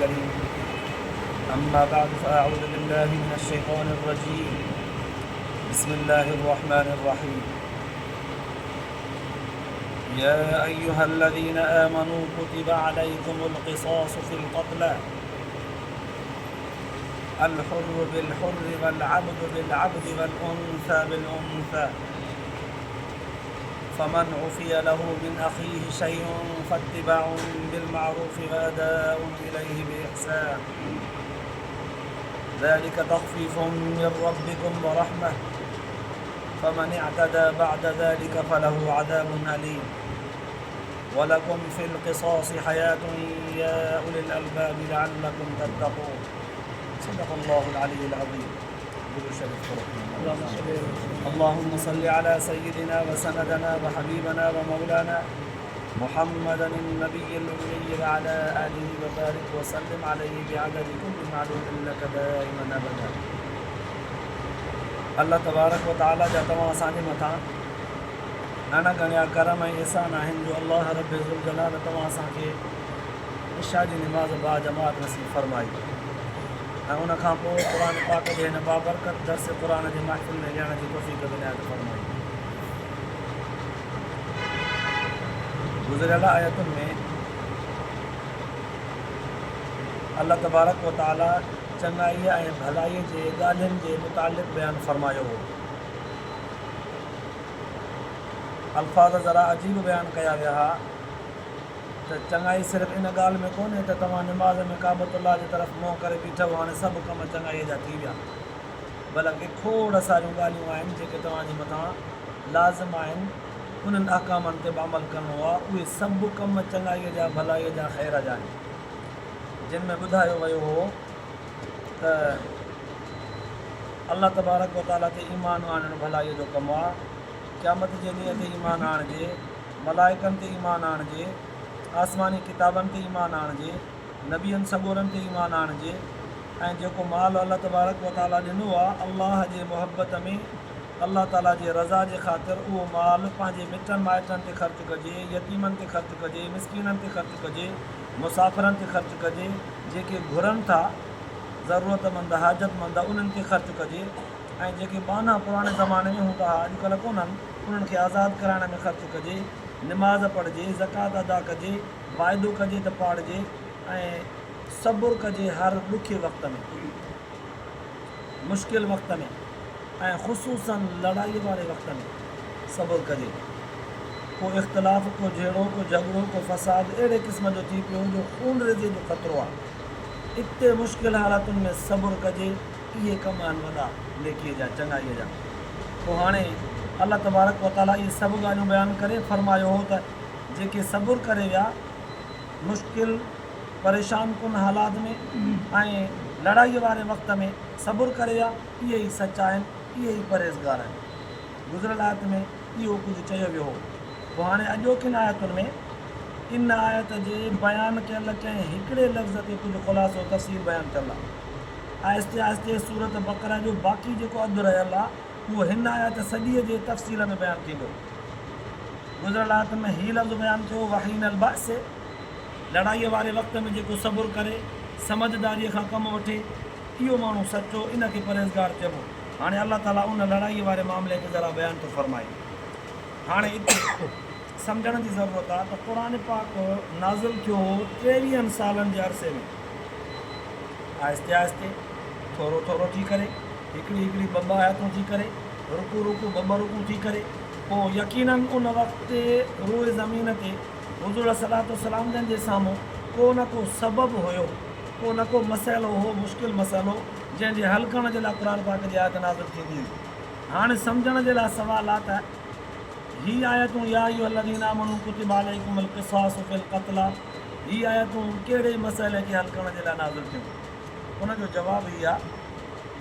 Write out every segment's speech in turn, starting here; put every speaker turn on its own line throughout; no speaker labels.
الكريم. أما بعد، فأعوذ بالله من الشيطان الرجيم. بسم الله الرحمن الرحيم. يا أيها الذين آمنوا كتب عليكم القصاص في القتلى، الحر بالحر والعبد بالعبد والأنثى بالأنثى، فمن عفي له من أخيه شيء فاتباع بالمعروف وأداء إليه بإحسان، ذلك تخفيف من ربكم ورحمة، فمن اعتدى بعد ذلك فله عذاب أليم. ولكم في القصاص حياة يا أولي الألباب لعلكم تتقون. صدق الله العلي العظيم. اللهم صل على سيدنا وسندنا وحبيبنا ومولانا محمدا النبي الأمي وعلى آله وبارك وسلم عليه بعدد كل معلوم لك دائما أبدا. الله تبارڪ و تعاليٰ جا توهان اسان جي مٿان اڻ ڳڻيا ڪرم ۽ احسان آهن جو الله رب ذوالجلال توهان اسان کي عشاء جي نماز باجماعت نصيب فرمائي ۽ ان کان پوء قرآن پاڪ جي هن بابرڪت درس قرآن جي محفل ۾ ويهڻ جي توفيق به عنايت فرمائي. گذريل آيتن ۾ الله تبارڪ و تعالي چڱائيء ۽ ڀلائيء جي ڳالهين جي متعلق بيان فرمايو هو. الفاظ ذرا عجيب بيان ڪيا ويا ها ته چڱائي صرف ان ڳالهه ۾ ڪونهي ته توهان نماز ۾ ڪعبة الله جي طرف منهن ڪري بيٺؤ هاڻي سڀ ڪم چڱائيء جا ٿي ويا بلڪه کوڙ ساريون ڳالهيون آهن جيڪي توهان جي مٿان لازم آهن انهن احڪامن تي به عمل ڪرڻو آهي اهي سڀ ڪم چڱائيء جا ڀلائيء جا خير جا آهن. جن ۾ ٻڌايو ويو هو ته الله تبارڪ و تعاليٰ تي ايمان آڻڻ ڀلائيء جو ڪم آهي، قيامت جي ڏينهن تي ايمان آڻجي، ملائڪن تي ايمان آڻجي، آسماني ڪتابن تي ايمان آڻجي، نبين سڳورن تي ايمان آڻجي ۽ جيڪو مال الله تبارڪ و تعاليٰ ڏنو آهي الله جي محبت ۾ الله تعاليٰ جي رضا جي خاطر اهو مال پنهنجي مٽن مائٽن تي خرچ ڪجي، يتيمن تي خرچ ڪجي، مسڪينن تي خرچ ڪجي، مسافرن تي خرچ ڪجي، جيڪي گهرن ٿا، ضرورتمند، حاجتمند، انهن تي خرچ ڪجي ۽ جيڪي ٻانها پراڻي زماني ۾ هوندا ها، اڄڪلهه ڪونهن، انهن کي آزاد ڪرائڻ ۾ خرچ ڪجي، نماز پڙهجي، زڪوات ادا ڪجي، واعدو ڪجي ته پاڙجي ۽ صبر ڪجي هر ڏکي وقت ۾، مشڪل وقت ۾. ۽ خصوصاً لڙائيء واري وقت ۾ صبر ڪجي. ڪو اختلاف، ڪو جهيڙو، ڪو جهڳڙو، ڪو فساد اهڙي قسم جو ٿي پيو جو خونريزيء جو خطرو آهي. اتي مشڪل حالتن ۾ صبر ڪجي. اهي ڪم آهن وڏا نيڪيء جا، چڱائيء جا. پوء هاڻي الله تبارڪ و تعاليٰ اهي سڀ ڳالهيون بيان ڪري فرمايو هو ته جيڪي صبر ڪري ويا، مشڪل، پريشان ڪن حالات ۾ ۽ لڙائيء واري وقت ۾ صبر ڪري ويا، اهي ئي سچا آهن، اهي ئي پرهيزگار آهن. گذريل آيت ۾ اهو ڪجهه چيو ويو هو. پوء هاڻي اڄوڪين آيتن ۾ ان آيت جي بيان ڪيل ڪنهن هڪڙي لفظ تي ڪجهه خلاصو تفصيل بيان ٿيل آهي. آهستي آهستي سورة بقره جو باقي جيڪو اڌ رهيل آهي، اهو هن آيت سڄيء جي تفصيل ۾ بيان ٿيندو. گذريل آيت ۾ هي لفظ بيان ٿيو، وحين البأس، لڙائيء واري وقت ۾ جيڪو صبر ڪري، سمجهداريء کان ڪم وٺي، اهو ماڻهو سچو، ان کي پرهيزگار چئبو. هاڻي الله تعاليٰ ان لڙائيء واري معاملي کي ذرا بيان ٿو فرمائي. هاڻي اتي سمجهڻ جي ضرورت آهي ته قرآن پاڪ نازل ٿيو هو ٽيويهن سالن جي عرصي ۾، آهستي آهستي، ٿورو ٿورو ٿي ڪري، هڪڙي هڪڙي ٻه ٻه آيتون ٿي ڪري، رڪوع رڪوع ٻه ٻه رڪوع ٿي ڪري، پوء يقيناً ان وقت روء زمين تي حضور عليه الصلوة والسلام جن جي سامهون ڪو نه ڪو سبب هيو. ڪو نه ڪو مسئلو هو، مشڪل مسئلو، جنهن جي حل ڪرڻ جي لاء قرآن پاڪ جي آيت نازل ٿيندي هئي. هاڻي سمجهڻ جي لاء سوال آ ته هي آيتون يا ايها الذين آمنوا ڪتب عليڪم القصاص في القتليٰ هي آيتون ڪهڙي مسئلي کي حل ڪرڻ جي لاء نازل ٿيون؟ ان جو جواب هي آ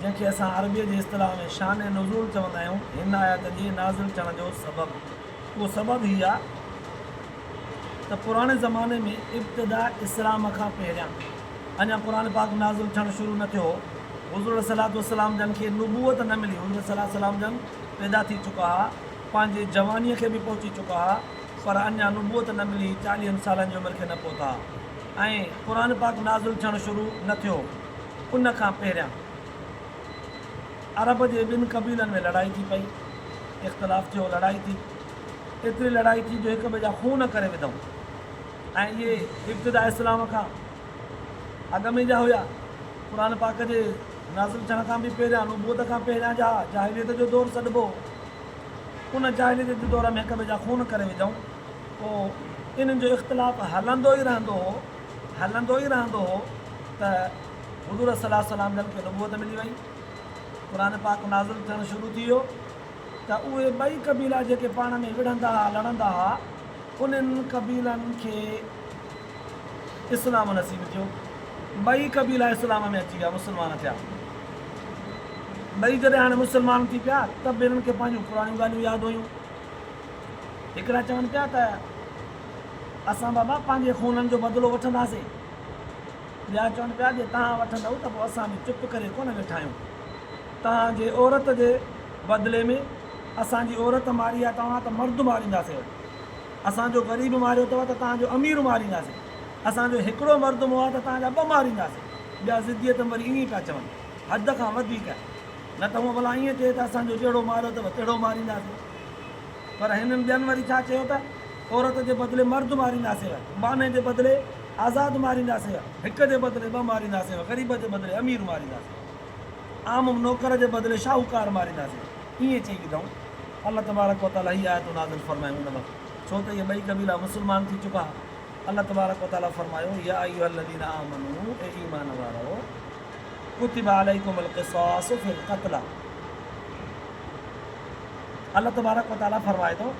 جنهن کي اسان عربيء جي اصطلاح ۾ شان نزول چوندا آهيون، هن آيت جي نازل ٿيڻ جو سبب اهو سبب هي آ ته پراڻي زماني ۾ ابتداء اسلام کان پهريان اڃا قرآن پاڪ نازل ٿيڻ شروع نه ٿيو هو، حضور عليه الصلوة والسلام جن کي نبوت نه ملي، حضور عليه الصلوة والسلام جن پيدا ٿي چڪا ها، پنهنجي جوانيء کي به پهچي چڪا ها، پر اڃا نبوت نه ملي هئي، چاليهن سالن جي عمر کي نه پهتا ها. ۽ قرآن پاڪ نازل ٿيڻ شروع نه ٿيو هو، ان کان پهريان عرب جي ٻن قبيلن ۾ لڙائي ٿي پئي، اختلاف ٿيو، لڙائي ٿي، ايتري لڙائي ٿي جو هڪ ٻئي جا خون ڪري وڌائون ۽ اهي ابتدا اسلام کان اڳ ۾ جا هيا، قرآن پاڪ جي نازل ٿيڻ کان به پهريان، نبوت کان پهريان جا جاهليت جو دور سڏبو هو، ان جاهليت جي دور ۾ هڪ ٻئي جا خون ڪري وڌائون. پوء انهن جو اختلاف هلندو ئي رهندو هو، هلندو ئي رهندو هو ته حضور صلي الله عليه وسلم جن کي نبوت ملي وئي، قرآن پاڪ نازل ٿيڻ شروع ٿي ويو ته اهي ٻئي قبيلا جيڪي پاڻ ۾ وڙهندا ها، لڙندا ها، انهن قبيلن کي اسلام نصيب ٿيو، ٻئي قبيلا اسلام ۾ اچي ويا، مسلمان ٿيا. ٻئي جڏهن هاڻي مسلمان ٿي پيا ته به انهن کي پنهنجون پراڻيون ڳالهيون ياد هيون. هڪڙا چون پيا ته اسان بابا پنهنجي خونن جو بدلو وٺنداسين. ٻيا چون پيا جي توهان وٺندؤ ته پوء اسان به چپ ڪري ڪونه ويٺا آهيون. توهان جي عورت جي بدلي ۾ اسان جي عورت ماري آهي توهان ته مرد مارينداسين. اسان جو غريب ماريو اٿو ته توهان جو امير مارينداسين. اسان جو هڪڙو مرد مئو آهي ته توهان جا ٻه مارينداسين. ٻيا ضديت ۾ وري ائين پيا چون. حد کان وڌيڪ. نه ته هونء ڀلا ائين چئي ته اسان جو جهڙو ماريو اٿو تهڙو مارينداسين. پر هنن ٻين وري ڇا چيو ته عورت جي بدلي مرد مارينداسين، ٻانهي جي بدلي آزاد مارينداسين، هڪ جي بدلي ٻه مارينداسين، غريب جي بدلي امير مارينداسين، عام نوڪر جي بدلي شاهوڪار مارينداسين. ائين چئي وڌائون. الله تبارڪ و تعاليٰ هي آيتون نازل فرمايون ان وقت ڇو ته اهي ٻئي قبيلا مسلمان ٿي چڪا ها. الله تبارڪ و تعاليٰ فرمايو، يا ايها الذين آمنوا اي ايمان وارؤ! ڪتب عليڪم القصاص في القتليٰ الله تبارڪ و تعاليٰ فرمائي ٿو،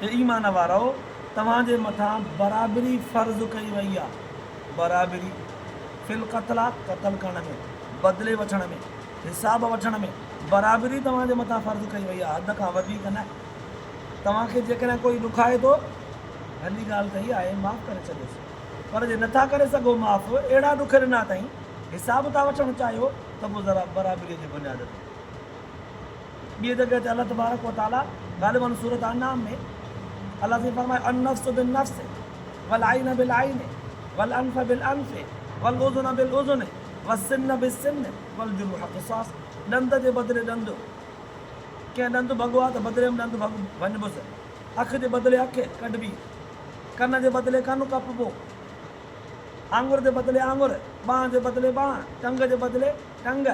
اي ايمان وارؤ! توهان جي مٿان برابري فرض ڪئي وئي آهي، برابري، في القتليٰ قتل ڪرڻ ۾، بدلي وٺڻ ۾، حساب وٺڻ ۾، برابري توهان جي مٿان فرض ڪئي وئي آهي، حد کان وڌيڪ نه. توهان کي جيڪڏهن ڪوئي ڏکائي ٿو، ڀلي ڳالهه ته هيء آهي، معاف ڪري ڇڏيوس، پر جي نٿا ڪري سگهو معاف، اهڙا ڏک ڏنا اٿائين، حساب ٿا وٺڻ چاهيو ته پوء ذرا برابريء جي بنياد تي. ٻيء جڳهه تي الله تبارڪ و تعاليٰ غالباً سورة انعام ۾ الله سائين فرمايو النفس بالنفس والعين بالعين والانف بالانف والاذن بالاذن والسن بالسن والجروح قصاص ڏند جي بدلي ڏند، ڪنهن ڏند ڀڳو آهي ته بدلي ۾ ڏند ڀڃبس، اک جي بدلي اک ڪڍبي، ڪن جي بدلي ڪن ڪپبو. آڱر جي بدلي آڱر، ٻانهن جي بدلي ٻانهن، ٽنگ جي بدلي ٽنگ،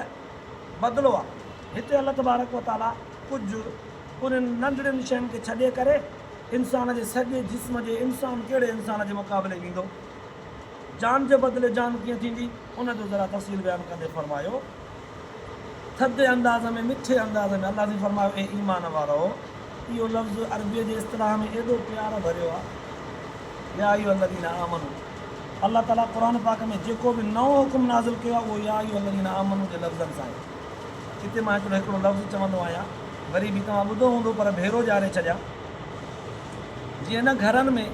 بدلو آ. هتي الله تبارڪ و تعاليٰ ڪجهه انهن ننڍڙين شين کي ڇڏي ڪري انسان جي سڄي جسم جي انسان ڪهڙي انسان جي مقابلي ۾ ايندو؟ جان جي بدلي جان ڪيئن ٿيندي؟ ان جو ذرا تفصيل بيان ڪندي فرمايو، ٿڌي انداز ۾ مٺي انداز ۾ الله سائين فرمايو، اي ايمان وارؤ! اهو لفظ عربيء جي اصطلاح ۾ ايڏو پيار ڀريو آ، يا ايها الذين آمنوا الله تعاليٰ قرآن پاڪ ۾ جيڪو به نئون حڪم نازل ڪيو آهي اهو يا ايها الذين آمنوا جي لفظن سان آهي. هتي مان هڪڙو هڪڙو لفظ چوندو آهيان وري به توهان ٻڌو هوندو پر ڀيرو ڄاري ڇڏيان. جيئن نه گهرن ۾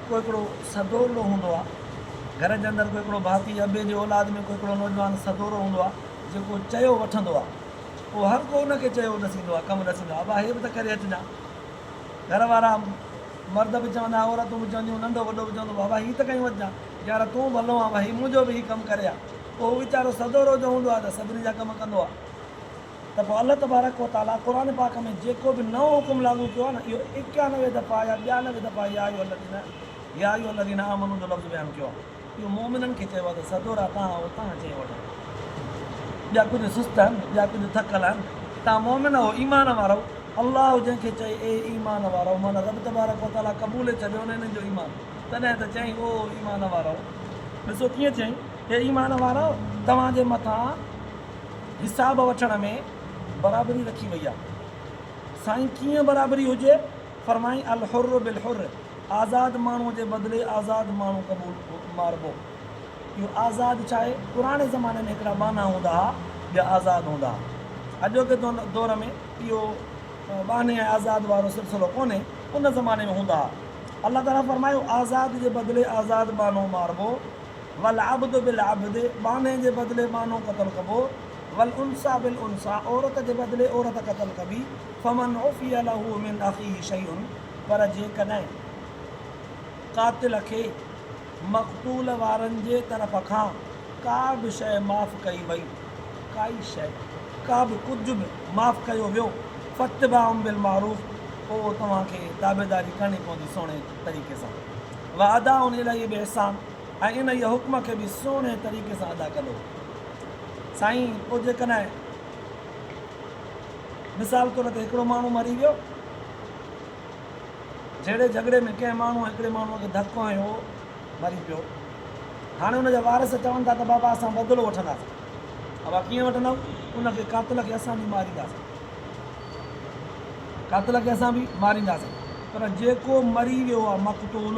ڪو هڪڙو سدورڙو هوندو آهي، گهر جي اندر ڪو هڪڙو ڀاتي ابي جي اولاد ۾ ڪو هڪڙو نوجوان سدورو هوندو آهي جيڪو چيو وٺندو آهي پوء هر ڪو ان کي چيو ڏسيندو آهي ڪم ڏسيندو آهي ابا هي به ته ڪري اچجان. گهر وارا مرد به چوندا، عورتون به چونديون، ننڍو وڏو به چوندو، بابا هي ته ڪيون اچجان، يار تون ڀلو آن ڀئي منهنجو به هي ڪم ڪري ها. پوء هو ويچارو سدورو جو هوندو آهي ته سڀني جا ڪم ڪندو آهي. ته پوء الله تبارڪ و تعاليٰ قرآن پاڪ ۾ جيڪو به نئون حڪم لاڳو ڪيو آهي نه اهو 91 دفعا يا 92 دفعا يا ايها الذين يا ايها الذين آمنوا جو لفظ بيان ڪيو آهي. اهو مؤمنن کي چيو آهي ته سدورا توهان آهو، توهان چيو وٺو. ٻيا ڪجهه سست آهن، ٻيا ڪجهه ٿڪل آهن. توهان مؤمن آهو، ايمان وارؤ. الله جنهن کي چئي اي ايمان وارؤ معنيٰ رب تبارڪ و تعاليٰ قبولي ڇڏيو نه انهن جو ايمان. تڏهن ته چيائين او ايمان وارؤ. ڏسو ڪيئن چيائين اي ايمان وارؤ توهان جي مٿان حساب وٺڻ ۾ برابري رکي وئي آهي. سائين ڪيئن برابري هجي؟ فرمائين الحر بالحر. آزاد ماڻهوء جي بدلي آزاد ماڻهو قبول ماربو. اهو آزاد ڇا آهي؟ پراڻي زماني ۾ هڪڙا ٻانها هوندا ها، ٻيا آزاد هوندا ها. اڄوڪي دور ۾ اهو ٻانهي ۽ آزاد وارو سلسلو ڪونهي، ان زماني ۾ هوندا ها. الله تعاليٰ فرمايو، آزاد جي بدلي آزاد ٻانهو ماربو، والعبد بالعبد، ٻانهي جي بدلي ٻانهو قتل ڪبو، والانثيٰ بالانثيٰ، عورت جي بدلي عورت قتل ڪبي، فمن عفي له من اخيه شيء، پر جيڪڏهن قاتل کي مقتول وارن جي طرف کان ڪا به شيء معاف ڪئي وئي، ڪائي شيء، ڪا به ڪجهه به معاف ڪيو ويو، فاتباع بالمعروف پوء توهان کي تابعداري ڪرڻي پوندي سهڻي طريقي سان، واداء اليه باحسان ۽ انهيء حڪم کي به سهڻي طريقي سان ادا ڪندو. سائين پوء جيڪڏهن مثال طور تي هڪڙو ماڻهو مري ويو، جهيڙي جهڳڙي ۾ ڪنهن ماڻهوء هڪڙي ماڻهوء کي ڌڪ هنيو، مري پيو. هاڻي ان جا وارث چون ٿا ته بابا اسان بدلو وٺنداسين. ابا ڪيئن وٺندؤ؟ ان کي قاتل کي اسان به مارينداسين. قاتل کي اسان به مارينداسين. پر جيڪو مري ويو آهي مقتول،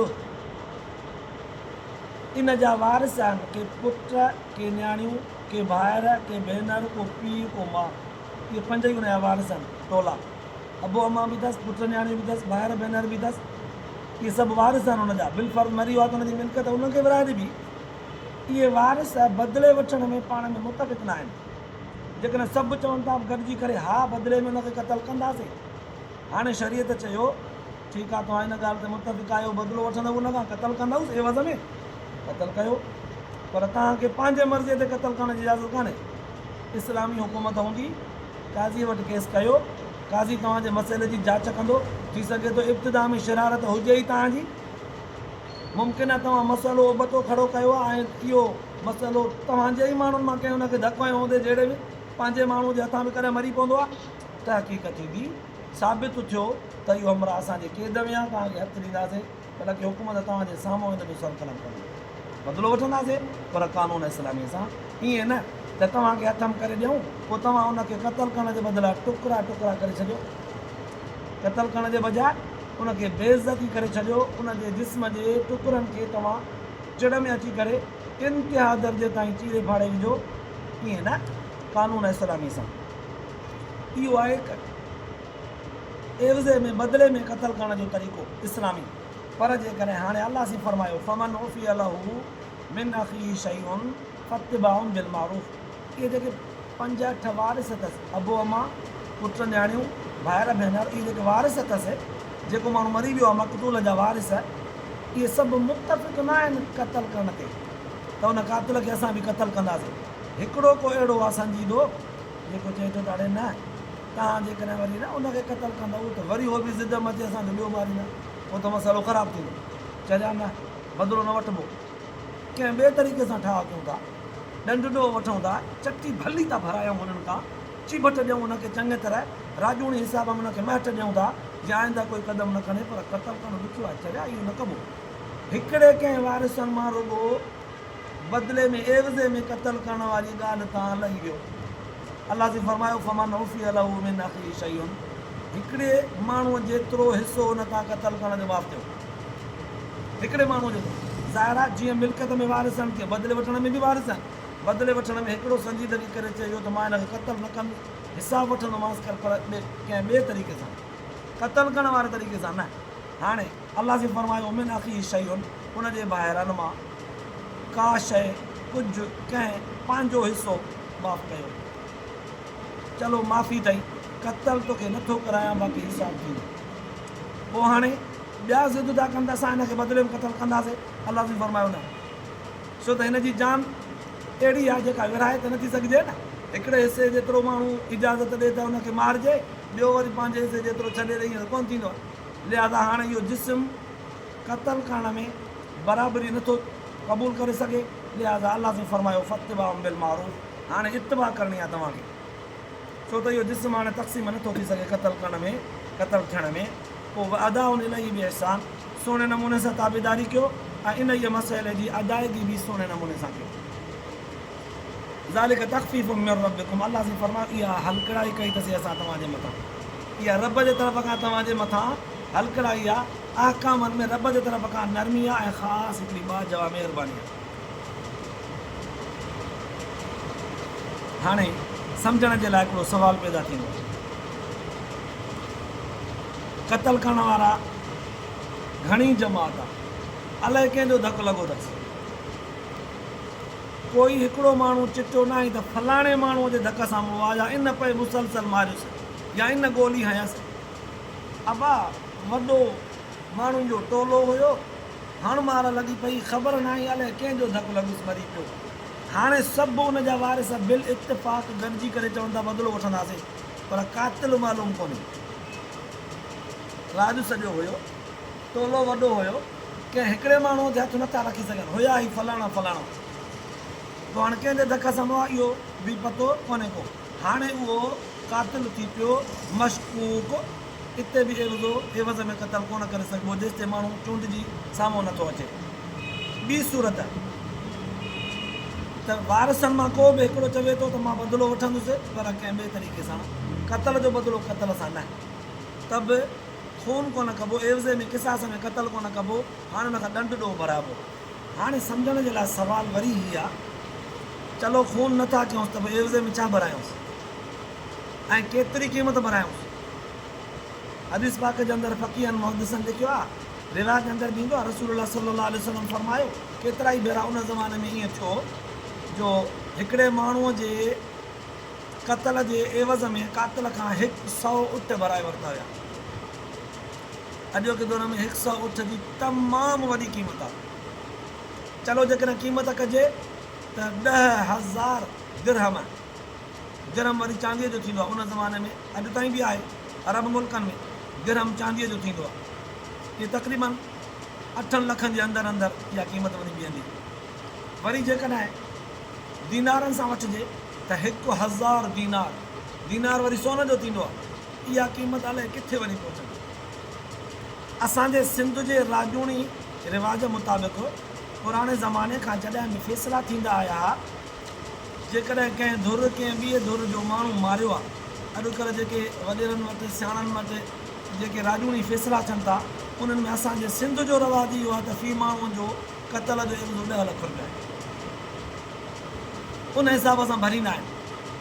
ان جا وارث آهن ڪي پٽ، ڪي نياڻيون، ڪي ڀائر، ڪي ڀينر، ڪو پيء، ڪو ماء. اهي پنج ئي ان جا وارث آهن، ٽولا. ابو امان به اٿس، پٽ نياڻيون به اٿس، ڀائر ڀينر به اٿس. اهي سڀ وارث آهن ان جا. بالفرض مري ويو آهي ته ان جي ملڪيت انهن کي ورهائي ڏبي. اهي وارث بدلي وٺڻ ۾ پاڻ ۾ متفق نه آهن. جيڪڏهن سڀ چون ٿا گڏجي ڪري ها بدلي ۾ ان کي قتل ڪنداسين. هاڻي شريعت چيو ٺيڪ آهي توهان ان ڳالهه تي متفق آهيو بدلو وٺندؤ ان کان قتل ڪندؤس عيوض ۾ قتل ڪيو پر توهان کي پنهنجي مرضيء تي قتل ڪرڻ جي اجازت ڪانهي. اسلامي حڪومت هوندي قاضيء وٽ ڪيس ڪيو، قاضي توهان جي مسئلي جي جاچ ڪندو، ٿي سگهي ٿو ابتدا ۾ شرارت هجي ئي توهان جي، ممڪن آهي توهان مسئلو ابتو کڙو ڪيو آهي ۽ اهو مسئلو توهان جي ئي ماڻهن مان ڪنهن ان کي ڌڪ هنيو هوندي جهيڙي ۾ پنهنجي ماڻهوء جي هٿان به ڪڏهن مري پوندو آهي، تحقيق ٿيندي، ثابت ٿيو ته اهو همراهه اسان جي قيد ۾ آهي، توهان کي هٿ ڏينداسين. بلڪه حڪومت توهان جي سامهون ان جو سر قلم ڪندي. بدلو وٺنداسين پر قانون اسلاميء سان، ائين نه ته توهان کي هٿم ڪري ڏيون پوء توهان ان کي قتل ڪرڻ جي بدلاء ٽڪرا ٽڪرا ڪري ڇڏيو. قتل ڪرڻ جي بجاء ان کي بي عزتي ڪري ڇڏيو، ان جي جسم جي ٽڪرن کي توهان چڙ ۾ اچي ڪري انتها درجي تائين چيري ڦاڙي وجهو، ائين نه قانون اسلاميء سان. اهو آهي. عيوضي ۾ بدلي ۾ قتل ڪرڻ جو طريقو اسلامي پر جيڪڏهن هاڻي الله سين فرمايو فمن عفي له من اخيه شيء فاتباع بالمعروف اهي جيڪي پنج اٺ وارث اٿس ابو اما پٽ نياڻيون ڀائر ڀينر اهي جيڪي وارث اٿس جيڪو ماڻهو مري ويو آهي مقتول جا وارث اهي سڀ متفق نه آهن قتل ڪرڻ تي ته ان قاتل کي اسان به قتل ڪنداسين هڪڙو ڪو اهڙو آهي سنجيدو جيڪو چئي ٿو ته اڙي نه توهان جيڪڏهن وري نه ان کي قتل ڪندؤ ته وري هو به ضد ۾ اچي اسان جو ٻيو ماريندا، پوء ته مسئلو خراب ٿيندو. چريا نه، بدلو نه وٺبو. ڪنهن ٻئي طريقي سان ٺاهه ڪيون ٿا. ڏنڊ ڏوهه وٺون ٿا، چٽي ڀلي ٿا ڀرايون هنن کان، چيڀٽ ڏيون انهن کي چڱي طرح، راڄوڻي حساب ۾ انهن کي مهٽ ڏيون ٿا، جيئن آئنده ڪوئي قدم نه کڻي، پر قتل ڪرڻ ڏکيو آهي، چريا اهو نه ڪبو. هڪڙي ڪنهن وارثن مان رڳو بدلي ۾ عيوضي ۾ قتل ڪرڻ واري ڳالهه تان لهي ويو. الله سائين فرمايو، فمن عفي له من اخيه شيء هڪڙي ماڻهوء جيترو حصو ان تان قتل ڪرڻ جو معاف ٿيو. هڪڙي ماڻهوء جيترو. ظاهر آهي جيئن ملڪيت ۾ وارث آهن تيئن بدلي وٺڻ ۾ به وارث آهن. بدلي وٺڻ ۾ هڪڙو سنجيدگي ڪري چئي ويو ته مان هن کي قتل نه ڪندس، حساب وٺندومانس پر ڪنهن ٻئي طريقي سان، قتل ڪرڻ واري طريقي سان نه. هاڻي الله سائين فرمايو، من اخيه شيء ان جي ڀائرن مان ڪا شيء، ڪجهه، ڪنهن، پنهنجو حصو معاف ڪيو. چلو معافي اٿئي، قتل توکي نٿو ڪرايان باقي حساب ٿيندو. پوء هاڻي ٻيا ضد ٿا ڪن ته اسان هن کي بدلي ۾ قتل ڪنداسين. الله سائين فرمايو نه، ڇو ته هن جي جان اهڙي آهي جيڪا ورهائي ته نٿي سگهجي نه. هڪڙي حصي جيترو ماڻهو اجازت ڏئي ته ان کي مارجي، ٻيو وري پنهنجي حصي جيترو ڇڏي ڏئي ائين ته ڪونه ٿيندو آهي. لهذا هاڻي اهو جسم قتل ڪرڻ ۾ برابري نه ٿو قبول ڪري سگهي، لهذا الله سائين فرمايو فاتباع بالمعروف هاڻي اتباع ڪرڻي آهي توهان کي، ڇو ته اهو جسم هاڻي تقسيم نه ٿو ٿي سگهي قتل ڪرڻ ۾ قتل ٿيڻ ۾، پوء واداء اليه باحسان سهڻي نموني سان تابعداري ڪيو ۽ انهيء مسئلي جي ادائگي به سهڻي نموني سان ڪيو. ذلک تخفيف من ربڪم الله سائين فرمايو اها هلڪڙائي ڪئي اٿسين اسان توهان جي مٿان اها رب جي طرف کان توهان جي مٿان هلڪڙائي آهي احڪامن ۾ رب جي طرف کان نرمي آهي ۽ خاص هڪڙي ٻاجهه آهي مهرباني آهي. هاڻي سمجهڻ جي لاء هڪڙو سوال پيدا ٿيندو قتل ڪرڻ وارا گهڻي جماعت آهي الائي ڪنهن جو ڌڪ لڳو اٿس. ڪوئي هڪڙو ماڻهو چٽو ناهي ته فلاڻي ماڻهوء جي ڌڪ سان مئو آ يا ان پئي مسلسل ماريس يا ان گولي هنيس. ابا وڏو ماڻهن جو ٽولو هيو. هڻ مار لڳي پئي، خبر ناهي الائي ڪنهن جو ڌڪ لڳس مري پيو. هاڻي سڀ ان جا وارث بالاتفاق گڏجي ڪري چون ٿا بدلو وٺنداسين پر قاتل معلوم ڪونهي. راڄ سڄو هيو، ٽولو وڏو هيو، ڪنهن هڪڙي ماڻهوء تي هٿ نٿا رکي سگهن، هيا هي فلاڻا فلاڻا. پوء هاڻي ڪنهن جي ڌڪ سان مئا اهو به پتو ڪونهي ڪو. هاڻي اهو قاتل ٿي پيو مشڪوڪ. اتي به عيوضو عيوض ۾ قتل ڪونه ڪري سگهبو جيستائين ماڻهو چونڊجي سامهون نٿو اچي. ٻي صورت ته وارثن مان ڪو به هڪڙو چوي ٿو ته مان بدلو وٺندس پر ڪنهن ٻئي طريقي سان، قتل جو بدلو قتل سان نه، ته به خون ڪونه ڪبو، عيوضي ۾ قصاص ۾ قتل ڪونه ڪبو، هاڻي ان کان ڏنڊ ڏوهه ڀرائبو. هاڻي سمجهڻ جي لاء سوال وري هي آ، چلو خون نٿا ڪيونس ته به عيوضي ۾ ڇا ڀرايونس ۽ ڪيتري قيمت ڀرايونس؟ حديث پاڪ جي اندر فقيهن محدثن لکيو آهي، روايت جي اندر به ايندو آهي، رسول الله صلي الله عليه وسلم فرمايو، ڪيترائي ڀيرا ان زماني ۾ ائين ٿيو جو هڪڙي ماڻهوء جي قتل جي عيوض ۾ قاتل کان هڪ سئو اٺ ڀرائي ورتا ويا. اڄوڪي دور ۾ هڪ سئو اٺ جي تمام وڏي قيمت آهي. چلو جيڪڏهن قيمت ڪجي ته 10,000 درهم. درهم وري چانديء جو ٿيندو آهي. ان زماني ۾ اڄ تائين به آهي عرب ملڪن ۾ درهم چانديء جو ٿيندو آهي. اهي تقريباً اٺن لکن جي اندر اندر اها قيمت وڃي بيهندي. وري جيڪڏهن دينارن سان وٺجي ته 1000 دينار، دينار وري سون جو ٿيندو آهي، اها قيمت الائي ڪٿي وڃي پهچندي. اسان جي سنڌ جي راڄوڻي رواج مطابق پراڻي زماني کان جڏهن به فيصلا ٿيندا آيا ها، جيڪڏهن ڪنهن ڌر ڪنهن ٻيء ڌر جو ماڻهو ماريو آ، اڄڪلهه جيڪي وڏيرن وٽ، سياڻن وٽ جيڪي راڄوڻي فيصلا ٿين ٿا، انهن ۾ اسان جي سنڌ جو رواج اهو آ ته في ماڻهوء جو قتل جو عيوضو ڏهه لک رپيا آهي. ان حساب سان ڀريندا آهن.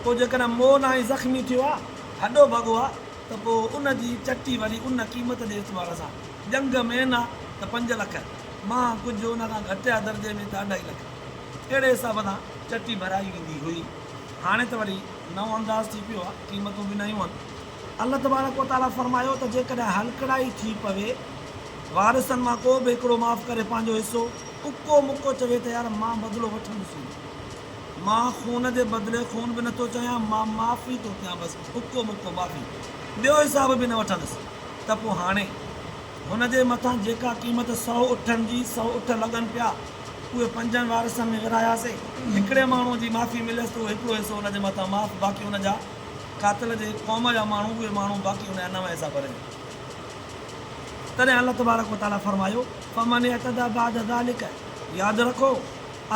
پوء جيڪڏهن مئو ناهي زخمي ٿيو آ، هڏو ڀڳو آ ته پوء ان جي چٽي وري ان قيمت جي اعتبار سان. ڄنگهه مين آ ته پنج لک، مان ڪجهه ان کان گهٽ آ درجي ۾ ته اڍائي لک. اهڙي حساب سان چٽي ڀرائي ويندي هئي. هاڻي ته وري نئون انداز ٿي پيو آهي، قيمتون به نيون آهن. الله تبارڪ و تعاليٰ فرمايو ته جيڪڏهن هلڪڙائي ٿي پوي، وارثن مان ڪو به هڪڙو معاف ڪري پنهنجو حصو، اڪو مڪو چوي ته يار مان بدلو وٺندس ئي نه، مان خون جي بدلي خون به نٿو چاهيان، مان معافي ٿو ڪيان بس اڪو مڪو معافي، ٻيو حساب به نه وٺندس ته پوء هاڻي هن جي مٿان جيڪا قيمت سئو اٺن جي سئو اٺ لڳن پيا، اهي پنجن وارثن ۾ ورهاياسين. هڪڙي ماڻهوء جي معافي مليس ته اهو هڪڙو حصو ان جي مٿان معاف، باقي ان جا قاتل جي قوم جا ماڻهو اهي ماڻهو باقي ان جا نو حصا ڀرين. تڏهن الله تبارڪ و تعاليٰ فرمايو، فمن اعتدي بعد ذلک ياد رکو!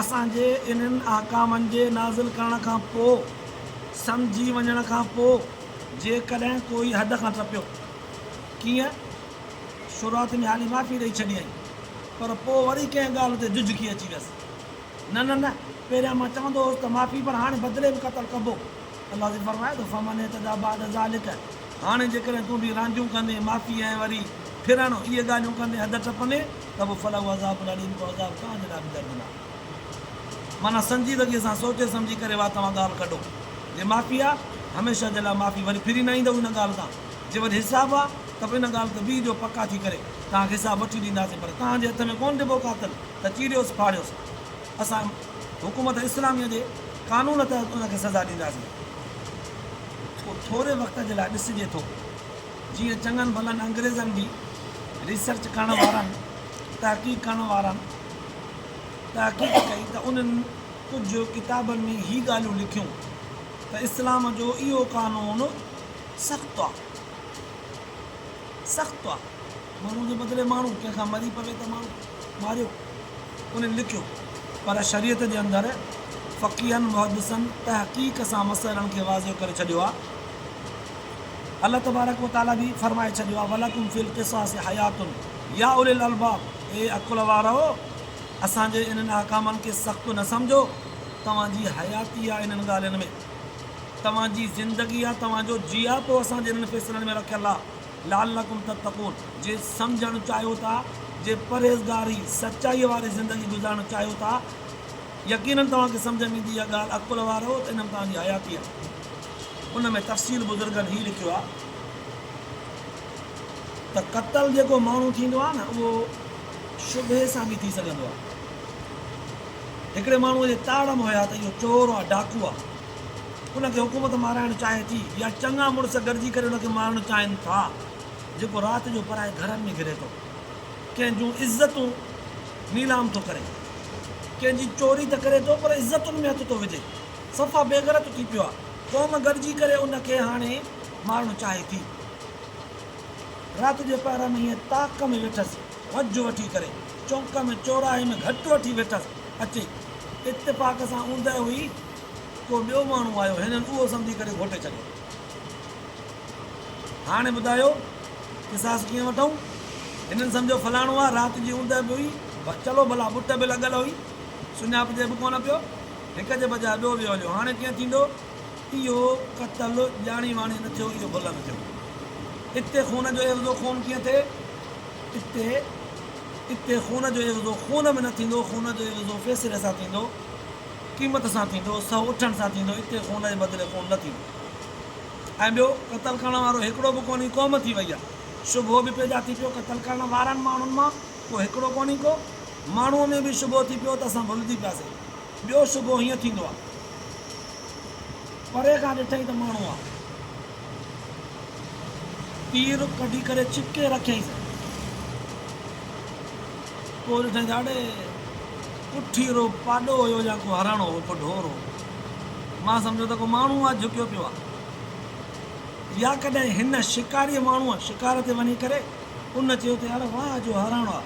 اسان جي انهن احڪامن جي نازل ڪرڻ کان پوء، سمجهي وڃڻ کان پوء، جيڪڏهن ڪوئي حد کان ٽپيو. ڪيئن؟ شروعات ۾ حالي معافي ڏئي ڇڏيائين. پر پوء وري ڪنهن ڳالهه تي جهجهڪي اچي ويس. نه نه نه، پهريان مان چوندو هوس ته معافي پر هاڻي بدلي به قتل ڪبو. الله سائين فرمايو ته فمن اعتدي بعد ذلک هاڻي جيڪڏهن تون به رانديون ڪندين، معافي ۽ وري ڦرڻ اهي ڳالهيون ڪندين، حد ٽپندين ته پوء فله عذاب اليم پوء عذاب توهان جي لاء به دردناڪ. معنيٰ سنجيدگيء سان سوچي سمجهي ڪري وات مان ڳالهه ڪڍو. جي معافي آ، هميشه جي لاء معافي وري ڦري نه ايندؤ ان ڳالهه تان. جي وري حساب آ ته به ان ڳالهه تي بيهجو پڪا ٿي ڪري توهان کي حساب وٺي ڏينداسين پر توهان جي هٿ ۾ ڪونه ڏبو قاتل ته چيريوس ڦاڙيوس اسان حڪومت اسلاميء جي قانون تحت ان کي سزا ڏينداسين. ٿو ٿوري وقت جي لاء ڏسجي ٿو جيئن چڱن ڀلن انگريزن به ريسرچ ڪرڻ وارن تحقيق ڪرڻ وارن تحقيق ڪئي ته انهن ڪجهه ڪتابن ۾ هي ڳالهيون لکيون ته اسلام جو اهو قانون سخت آ سخت آ ماڻهو جي بدلي ماڻهو ڪنهن کان مري پوي ته ماڻهو ماريو انهن لکيو پر شريعت جي اندر فقيهن محدثن تحقيق سان مسئلن کي واضح ڪري ڇڏيو آ الله تبارڪ و تعالي به فرمائي ڇڏيو آ ولڪم في القصاص حيات يا اولي الالباب اي عقل وارؤ اسان جي انهن احڪامن کي سخت نه سمجهو توهان جي حياتي آ انهن ڳالهين ۾ توهان جي زندگي آ، توهان جو جياپو اسان جي انهن فيصلن ۾ رکيل آ، لعلڪم تتقون، جي سمجهڻ چاهيو ٿا، جي پرهيزگاري، سچائيء واري زندگي گذارڻ چاهيو ٿا، يقيناً توهان کي سمجهه ۾ ايندي اها ڳالهه، عقل وارؤ ته ان ۾ توهان جي حياتي آ. ان ۾ تفصيل بزرگن هي لکيو آ ته قتل جيڪو ماڻهو ٿيندو آ نه اهو. شبهي سان به ٿي سگهندو آهي. هڪڙي ماڻهوء جي تاڙ م هيا ته اهو چور آ، ڊاڪو آ. ان کي حڪومت مارائڻ چاهي ٿي يا چڱا مڙس گڏجي ڪري ان کي مارڻ چاهين ٿا، جيڪو رات جو پرائي گهرن ۾ گهري ٿو، ڪنهن جون عزتون نيلام ٿو ڪري، ڪنهن جي چوري ته ڪري ٿو پر عزتن ۾ هٿ ٿو وجهي، صفا بيغيرت ٿي پيو آ. قوم گڏجي ڪري ان کي هاڻي مارڻ چاهي ٿي. رات جي پهر ۾ هيئن تاڪ ۾ ويٺس، وجهه وٺي ڪري، چونڪ ۾ چوراهي ۾ گهٽ وٺي ويٺس، اچي اتفاق سان اوندهه هئي، ڪو ٻيو ماڻهو آيو، هنن اهو سمجهي ڪري گهوٽي ڇڏيو. هاڻي ٻڌايو قصاص ڪيئن وٺون؟ هنن سمجهيو فلاڻو آ، رات جي اوندهه به هئي، چلو ڀلا ٻٽ به لڳل هئي، سڃاپجي به ڪونه پيو، هڪ جي بجاء ٻيو ويو هليو، هاڻي ڪيئن ٿيندو؟ اهو قتل ڄاڻي واڻي نه ٿيو، اهو ڀل ۾ ٿيو. اتي خون جو عيوضو خون ڪيئن ٿئي؟ اتي اتي خون جو عيوضو خون ۾ نه ٿيندو، خون جو عيوضو فيصلي سان ٿيندو، قيمت سان ٿيندو، سئو اٺن سان ٿيندو، اتي خون جي بدلي خون نه ٿيندو. ۽ ٻيو قتل ڪرڻ وارو هڪڙو به ڪونهي، قوم ٿي وئي آهي. شبهو به پيدا ٿي پيو، قتل ڪرڻ وارن ماڻهن مان ڪو هڪڙو ڪونهي ڪو. ماڻهوء ۾ به شبهو ٿي پيو ته اسان ڀلجي پياسين. ٻيو شبهو هيئن ٿيندو آهي. پري کان ڏٺئي ته ماڻهو آ. تير ڪڍي ڪري ڇڪي رکيائينس. پوء ڏٺائين ته اڙي پٺيرو پاڏو هيو يا ڪو هرڻ هو، ڪو ڍور هو. مان سمجهيو ته ڪو ماڻهو آ جهڪيو پيو آ. يا ڪڏهن هن شڪاريء ماڻهوء شڪار تي وڃي ڪري ان چيو ته يار واهه جو هرڻ آ.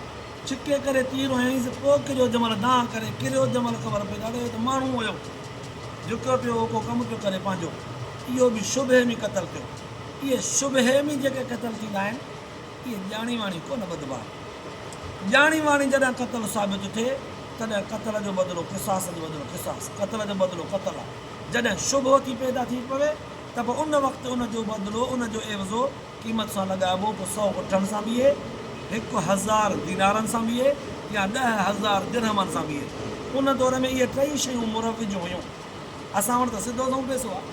ڇڪي ڪري تير هنيائينس، پوء ڪريو جنهن مهل دانهن ڪري ڪريو جنهن مهل خبر پئي ته اڙي هي ته ماڻهو هيو. جهڪيو پيو هو ڪو ڪم پيو ڪري پنهنجو. اهو به شبهي ۾ قتل ٿيو. اهي شبهي ۾ جيڪي قتل ٿيندا آهن، اهي ڄاڻي واڻي ڪونه ٻڌبا آهن. ڄاڻي واڻي جڏهن قتل ثابت ٿئي، تڏهن قتل جو بدلو قصاص جو بدلو قصاص، قتل جو بدلو قتل آهي. جڏهن شبهو ٿي پيدا ٿي پوي ته پوء ان وقت ان جو بدلو، ان جو عيوضو قيمت سان لڳائبو، پوء سئو اٺن سان بيهي، 1000 دينارن سان بيهي يا 10,000 درهمن سان بيهي. ان دور ۾ اهي ٽئي شيون مروج هيون. اسان وٽ ته سڌو سنئون پئسو آهي.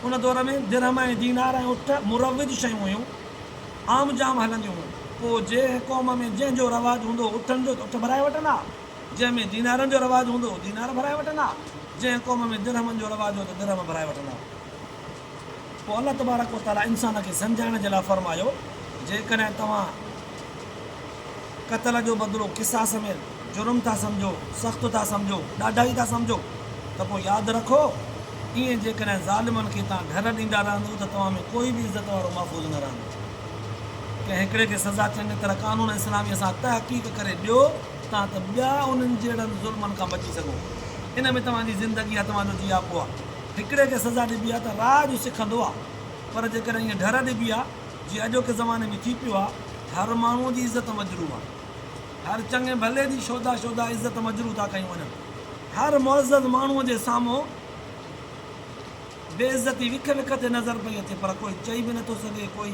ان دور ۾ درهم ۽ دينار ۽ اٺ مروج شيون هيون. عام جام هلنديون هيون. پوء جنهن قوم ۾ جنهن جو رواج هوندو هو اٺن جو ته اٺ ڀرائي وٺندا ها. جنهن ۾ دينارن جو رواج هوندو هو دينار ڀرائي وٺندا ها. جنهن قوم ۾ درهمن جو رواج هو ته درهم ڀرائي وٺندا ها. پوء الله تبارڪ و تعاليٰ انسان کي سمجهائڻ جي لاء فرمايو، جيڪڏهن توهان قتل جو بدلو قصاص ۾ جرم ٿا سمجهو، سخت ٿا سمجهو، ڏاڍائي ٿا سمجهو ته پوء ياد رکو، ائين جيڪڏهن ظالمن کي توهان ڍر ڏيندا رهندو ته توهان ۾ ڪوئي به عزت وارو محفوظ نه رهندو. ڪنهن هڪڙي کي سزا چڱي طرح قانون اسلاميء سان تحقيق ڪري ڏيو تان ته ٻيا انهن جهڙن ظلمن کان بچي سگهو. ان ۾ توهان جي زندگي آهي، توهان جو جياپو آهي. هڪڙي کي سزا ڏبي آ ته راڄ سکندو آ پر جيڪڏهن ائين ڍر ڏبي آ جيئن اڄوڪي زماني ۾ ٿي پيو آ هر ماڻهوء جي عزت مجروح آ هر چڱي ڀلي جي شودا شودا عزت مجروح ٿا ڪيون وڃن هر معزز ماڻهوء جي سامهون بي عزتي وک وک تي نظر پئي اچي پر ڪوئي چئي به نٿو سگهي ڪوئي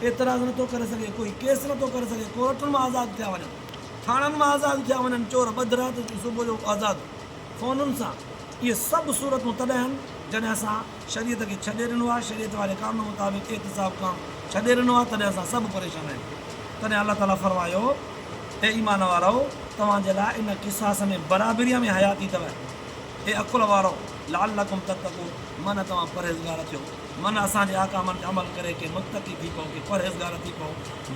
اعتراض نٿو ڪري سگهي ڪوئي ڪيس نٿو ڪري سگهي ڪورٽن مان آزاد ٿيا وڃن ٿاڻن مان آزاد ٿيا وڃن چور ٻڌ رات صبح جو آزاد فونن سان اهي سڀ صورتون تڏهن آهن جڏهن اسان شريعت کي ڇڏي ڏنو آهي، شريعت واري قانون مطابق احتساب ڪرڻ ڇڏي ڏنو آهي تڏهن اسان سڀ پريشان آهيون. تڏهن الله تعاليٰ فرمايو، اي ايمان وارؤ! توهان جي لاء ان قصاص ۾ برابريء ۾ حياتي اٿو. اي عقل وارؤ! لعلڪم تتقون من توهان پرهيزگار ٿيو. من اسان جي احڪامن تي عمل ڪري ڪي متقي ٿي پئو، ڪي پرهيزگار ٿي پئو،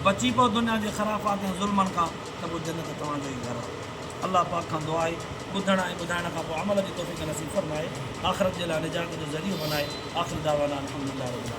بچي پئو دنيا جي خرافات ۽ ظلمن کان ته پوء جنت توهان جو ئي گهر آهي. الله پاڪ کان دعا آهي ٻڌڻ ۽ ٻڌائڻ کان پوء عمل جي توفيق نصيب فرمائي آخرت جي لاء نجات جو ذريعو بنائي آخر دعوانا الحمدلله رب العالمين.